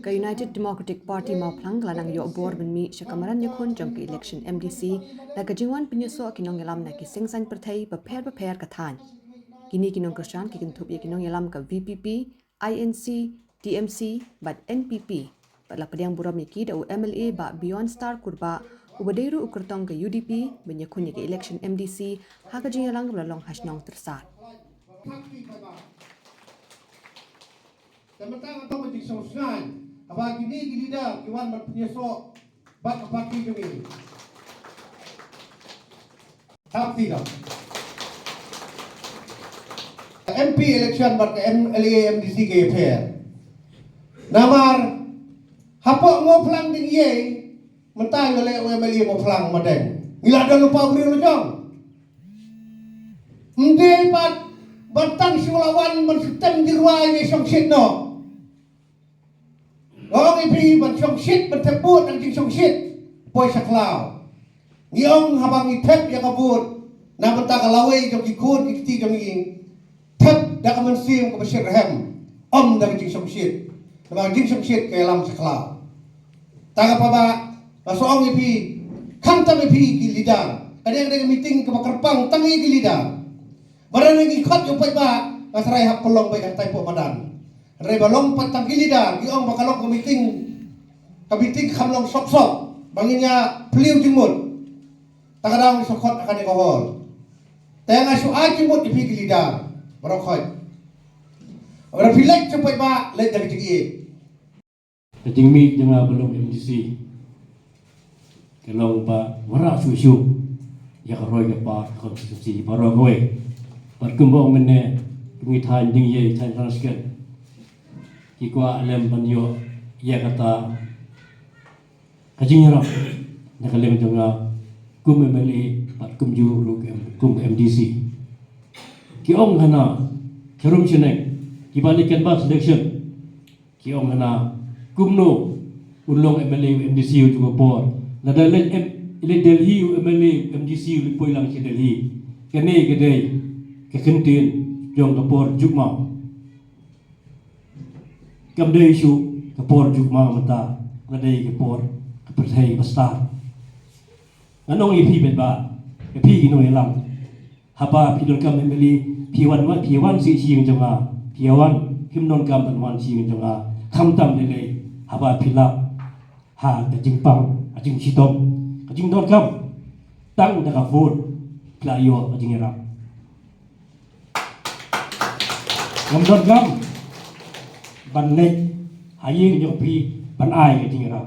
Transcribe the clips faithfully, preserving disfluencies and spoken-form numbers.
Ka United Democratic Party Mawphlang ka la nang ïoh bor ban mih sha ka madan ïakhun jong ka election M D C da ka jingwan pynïasoh ki nongïalam na ki seng saiñ pyrthei bapher bapher ka thaiñ. Kine ki nongkyrshan ki kynthup ïa ki nongïalam ka V P P, I N C, T M C bad N P P. Bad la pdiang burom ïa ki da u M L A Bah Beyond Star Kurbah, uba dei ruh u kyrtong ka U D P, ban ïakhun ïa ka election M D C ha ka jingïalang ba la long ha shnong Tyrsad. Te mynta nga tong ka jingsngewsih haba kine ki leader ki wan ban pynïasoh bad ka party jong ngi. Hap ti dong. Ka M P election bad ka M L A M D C ka ïapher. Namar hapoh Mawphlang ding ïei mynta ïa leh u M L A Mawphlang Madeng. Ngi la don lypa briew la jong. Ym dei pat ban tang shu la wan ban shu tem jingrwai ne shongshit noh. Nga ong ïa phi ban shongshit ban thep vote dang jingshongshit. Poi sha khlaw. Ngi ong haba ngi thep ïa ka vote na bynta ka lawei jong ki khun ki kti jong ngi. Thep da ka mynsiem kaba shitrhem. Ym da ka jingshongshit. Namar ka jingshongshit ka ïalam sha khlaw. Tang haba nga sa ong ïa phi, khamtam ïa phi ki leader. Ka dei ka dei ka meeting kaba kyrpang tang ïa ki leader. Ba dang ngi khot ïa u paidbah nga tharai hap pynlong beit hangtai poh madan. Hynrei ba long pat tang ki leader, ngi ong ba ka long ka meeting, ka meeting kham long sop sop ba ngin ïa phylliew jingmut. Ta ka daw ngi sa khot ha kane ka hall. Te nga shu ai jingmut ïa phi ki leader baroh khoit. Ba dang phi leit sha u paidbah, leit da ka jingïeit. Ka jingmih jong nga ba long M D C ka long ba wanrah shuh shuh ïa ka roi ka par ka constituency baroh kawei. Bad kumba ong mynne, kum ki thaiñ Diengïei, thaiñ Rangskhen, ki kwah lem ban ïoh ïa kata ka jingïarap na ka liang jong nga kum M L A bad kumjuh ruh kum M D C. Ki ong hana, sharum shaneng, kiba leit canvass election, ki ong hana, kumno un long M L A, M D C u jong ka por. Lada leit M-, leit Delhi u M L A, M D C u leit poi lang sha Delhi. Kane ka dei ka kyntien jong ka por jukmaw. Kam dei shuh ka por jukmaw mynta, ka dei ka por ka pyrthei ba stad. Ngan ong ïa phi paidbah, ïa phi ki nongïalam. Haba phi donkam M L A, phi wan, wan, phi wan sha ïing jong nga, phi wan, phim donkam ban wan sha ïing jong nga. Khamtam lei lei haba phi lap ha ka jingpang, ka jingshitom, ka jingdonkam. Tang da ka vote phi la ïoh ka jingïarap. Ngam donkam ban leit ha ïing jong phi ban ai ka jingïarap.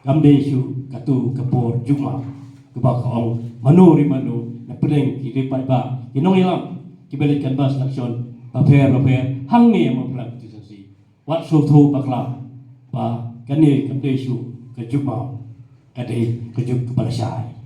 Kam dei shuh katu ka por jukmaw kaba ka ong mano re mano, na pdeng ki ri paidbah, ki nongïalam kiba leit canvass election bapher bapher hangne ha Mawphlang constituency. Wat sngewthuh bakla ba kane kam dei shuh ka jukmaw, ka dei ka juk kaba lashai.